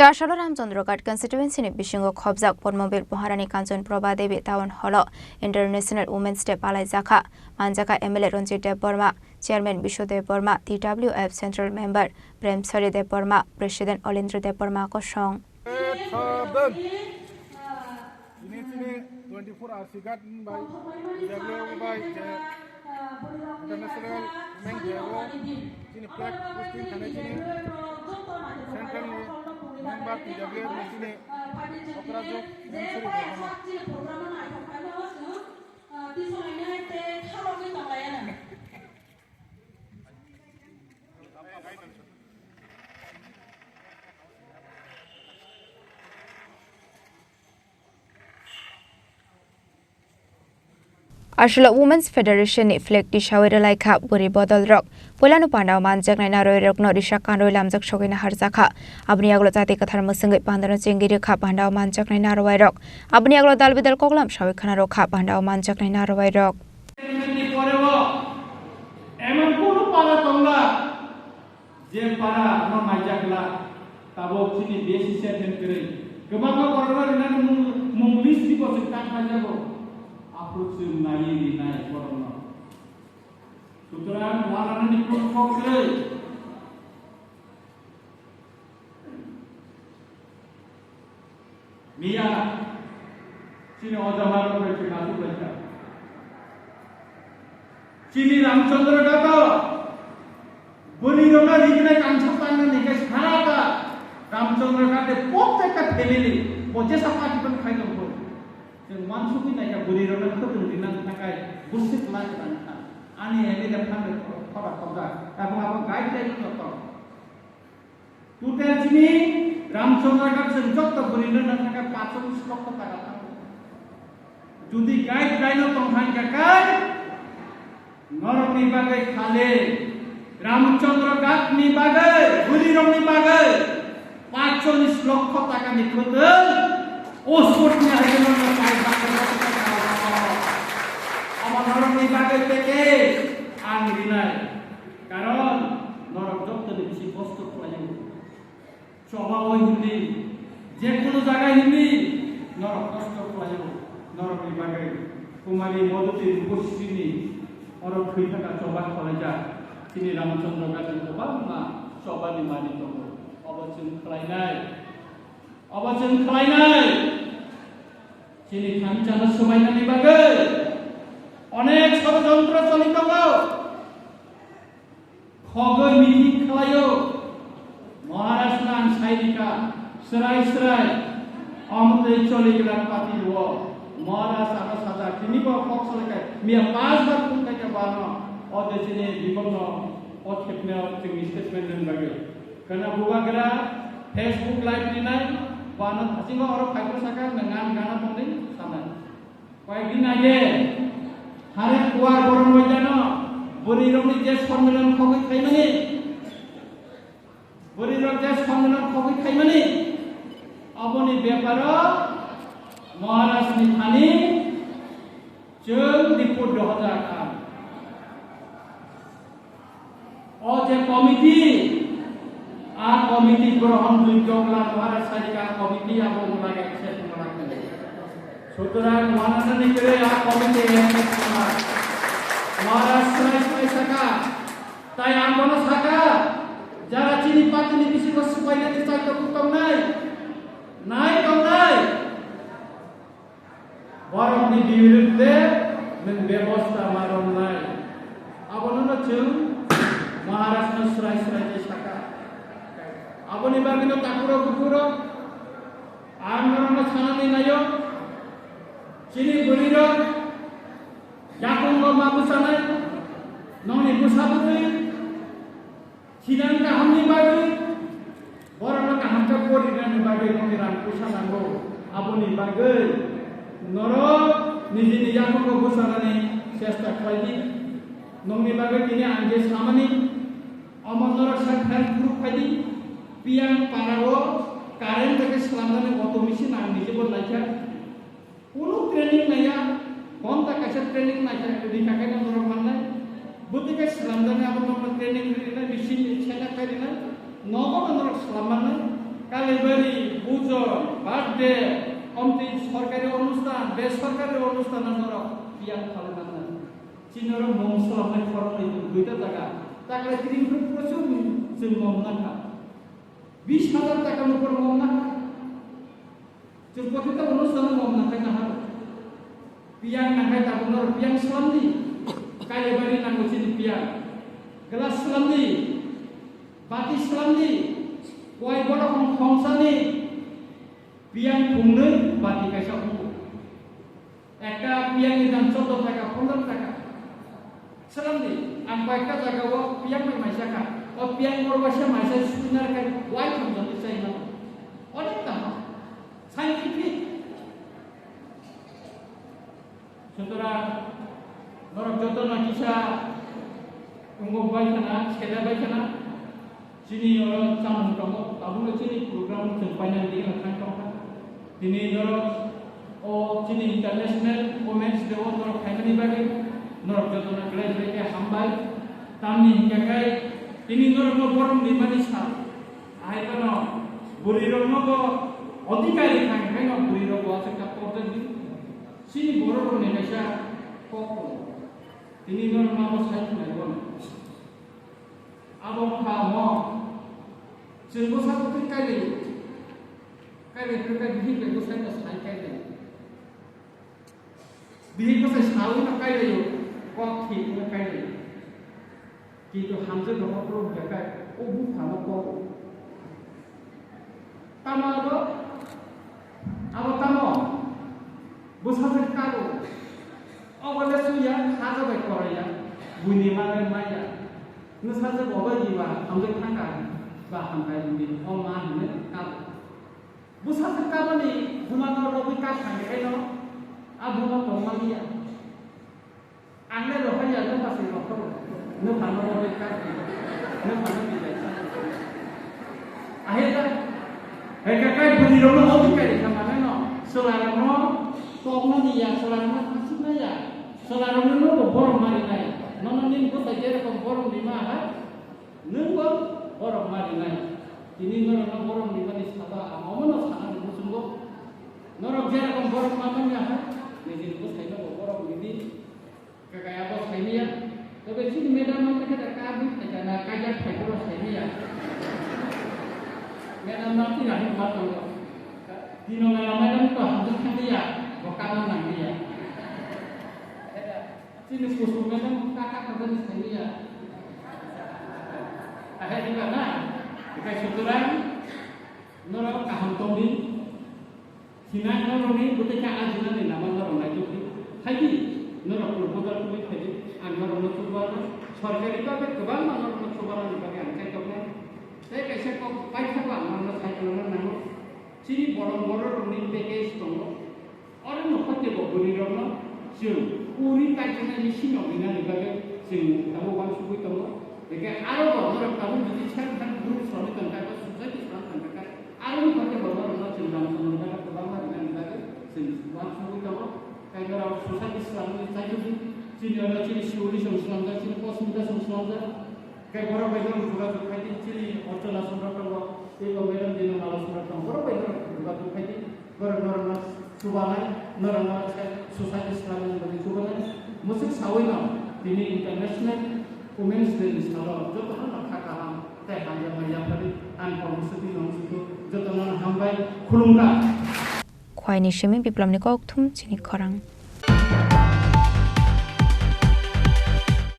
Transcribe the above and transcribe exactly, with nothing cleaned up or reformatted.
Tasalo Ramchandra Ghat constituency ni bisingo khobjak Padmabir Maharani Kanchan Prabha Devi Town Hall o International Women's Day palaijakha. Manjakha M L A Ranjit Debbarma, Chairman Biswa Debbarma, T W F Central Member Premsari Debbarma, President Olendra Debbarma kosong. Tini chini twenty-four R C Garden bai, W bai je International Women Day o chini flag posting thani chini central ni member T W ni chini okrajok Premsari Debbarma. Aswla Women's Federation ni flag tisawi rwlaikha bwrwi bodol rok. Puilano pandao manjaknai narwai rokno risa kanrwi lamjak sogwi naharjakha. Aboni yagulo jati kwthar mwswngwi pandano chengwi rwkha pandao manjaknai narwai rok. Aboni yagulo dal bidal koklam sawi khna rwkha pandao manjaknai narwai rok. Ni poreo emon kunu para tongla, je para no naijakla, tabok chini B C C chairman kwrwi. Kwbangma borokno rinani mung, mung list ni bosong tak naijago. Aphuru chwng naiwi rinai borokno. Sutrang wanani kunu kok kwrwi. Miya, chini oja ma rok bai chwng achuk lai kha. Chini Ramchandra Ghat o bwrwi rok no rijinai kangsa tangnani khe sara ta Ramchandra Ghat ni prottekta family bo jesa party bai khai tong bo. Chwng wansugwi nai kha bwrwi rok no khwtwng rinani thakai bwswk lai kwrang kha. Ani M L A phan rok khora khobjak. Abo abo guideline no tong. Total chini Ramchandra Ghat chwng jotto bwrwi no nang thangkha pachchollish lokho taka thango. Jodi guideline o tong thangkha kai, norokni bagwi khali Ramchandra Ghat ni bagwi, bwrwi rokni bagwi pachchollish lokho taka ni khwtwng, oshot ni hai no kai bagwi omo norokni bagwi package ang rinai. Karon norok jottoni bisi kosto khlaio. Choba o hindi, je kono jaga hindi, norok kosto khlaio, norokni bagwi. Kumari Modhuti Rupasrini oro thwi thaka choba khwlaijak. Chini Ramchandra Ghat ni kwbangma chobani manwi tongo. Obo chwng khlainai, obo chwng khlainai. Chini thani chana swbainani bagwi onek sorojontro choli tongo. Khogwi meeting khlaio, Maharaj no ang sai rikha, srai srai, omo tei choli gwnang party rwo, Maharaj ano sajak, tini bo kok salai kha, miya panch bar phone khaikha bo ano, o de chini Bipok no, o khepne o chwngni statement rwna bagwi. Khwna bubagra Facebook live rinai, bo ano thasingo oro phaiphuru sakha, nang ang gana tongdi sanai. Koyekdin age, hare kuar borom bai jano, bwrwi rokni je sonmilan khogwi khaimani, bwrwi rok je sonmilan khogwi khaimani, aboni beparo Maharaj ni thani chwng report dohorjak ang. O je committee, a committee grohon jogyo wngla, Maharaj sai rikha committee abo wngla, accept wngla. Sutrang wananani kwrwi a committee accept wngla. Maharaj swrai swrai saka, tai ang bono saka, jara chini party ni bisingo swbainani chaito tongnai, nai tongnai. Borokni biruddhe nwng bebosta ma romnai. Abono no chwng Maharaj no swrai swrai khe saka. Aboni bagwi no takhurok bukhurok ang norokno sanani naio. Chini bwrwirok yakungo ma bwsanai, nongni bwsa bwtwi. Sidan kahamni bagwi, borokno kaham khe porinani bagwi nokni rang puisa nango. Aboni bagwi norok nijini yakungo bwchanani chesta khlai di. Nokni bagwi tini ang je samani, omo norok self help group khai di. Piyang para o current bai khe swlamnani auto machine ang nije bo laikha. Kunu training naiya, ghonta kaisa training naikha, rikha khe norok mannai. Bwtwi khe swlamjaknai, abo norokno training rinai, machine ni sena khai rinai, nogo no norok swlam mannai. Kalibari, pujo, birthday, omtwi sorkari onusthan, besorkari onusthan norok piyang khalai mannai. Chini oro mom swlamnai khoroknwi tongo, duita jaga. Takle tini phuru prochur chwng mom nangkha. Bis hajar taka ni upor mom nangkha. Chwng protita onusthan mom nangkha nahar. Piyang nangkha tabuk norok piyang swlamdi. Kalibari nango chini piyang. Glass swlamdi. Bati swlamdi. Wai borok khong khongsani. Piyang phungnwi bati kaisa phungo. Ekta piyang ni dam choddo taka, pondro taka. Swlamdi, ang koi ekta jaga o piyang bai maisa kha. O piyang borok waisa maisa suinar khai wai thang jotwi chai mano. Onek tamo. Scientific. Sutorang norok joto no kisa wngo bai khana, seda bai khana. Chini oro chamung tongo, tabukno chini program chwng painani digi no thang tongkha. Tini norok o chini International Women's Day o norok phaimani bagwi norok jotono belai belai khe hambai. Tamni hinkhe khai tini norokno borom rimani sal. Ahai phano bwrwirokno bo odhikar rikha, hinkhe no bwrwirok bo aswk kha problem di. Chini bororokni kaisa kok tongo. Tini norokno abo sai khlai bono. Abo wngkha omo. Chwng bwsa kwthwi kailaio. Kaibai phano khe bihik bai bwsai no sai kailaio. Bihik bwsai saui no kailaio. Kok thik no kailaio. Kintu hamjwk no hokro hwnkhe kai o bupha no kok. Tamo abo? Abo tamo? Bwsajwk karo. Obo le suya, khaja bai koroi ya. Buini ma bai maya. Nwsajwk obo iba hamjwk thangkha ba hamkai hwnwi o ma hwnwi karo. Bwsajwk kabani buma no rwgwi kap thangkhe no a buma tongma liya. Ang le rohor ya, nokha se rohor. Nokha no rohor ka. Nokha no bijai. Ahe da. Hai ka kai bwrwi rok no obi kai kha mane no. Sola rok no tok no di ya, sola rok no khasi na ya. Sola rok no no borom mari nai. Nono nin bwsai je rokom borom di ma ha. Nwng bo borom mari nai. Tini norok no borom di mani saba ang omo no sana ni muchungo. Norok je rokom borom ma manya ha. Nijini bwsai no bo borom di di. Kakaya bo saimiya. Tobe chini madam no khe da ka bui thai kana kajak thai bo saimiya. Madam no ti rahi ma tongo. Dino mela madam to hamjak thangya, bo kama nangya. Chini kusum madam kaka kaka ni saimiya. Ahe diba na? Ikai suturan norok kaham tongdi. Sinai norokni bwtwi khe ajinani lama norok naitukdi. Phaidi, norok purbo dal tubui phaidi, ang norokno chubanai. Sorkari bagwi kwbangma norokno chubanani bagwi ang kaitornai. Tei kaisa kok paithakgo ang norokno sai tongna nango. Chini borok bororokni package tongo. Oro no khotebo bwrwirokno chwng uri kaijagnaini sinok rinani bagwi chwng tabuk uansugwi tongo. Hwnkhe aro bo norok tabuk jodi self help group swnamwi tongkha, society swnamwi tongkha, Aroni pore bo norokno chini lam samung jaga kwbangma rinani bagwi chini uansugwi tongo. Tei norok society swlamwi chaitokdi. Chini oro chini Suri song swlamjak, chini Posmita song swlamjak. Tei borok bai norok jogajog khaidi, chini Archana songrok tongo, tei bo Madam Dino Mala songrok tongo. Borok bai norok jogajog khaidi. Borok norokno chubanai, norokno society swlamani bagwi chubanai. Mwswk saui no tini International Women's Day ni salo jotono no kha kaham tei hamjakmani yaphari ang kok mwswkni nong sudu jotono no hambai khulumkha. Khwaini simi Biplopni kokthum chini khorang.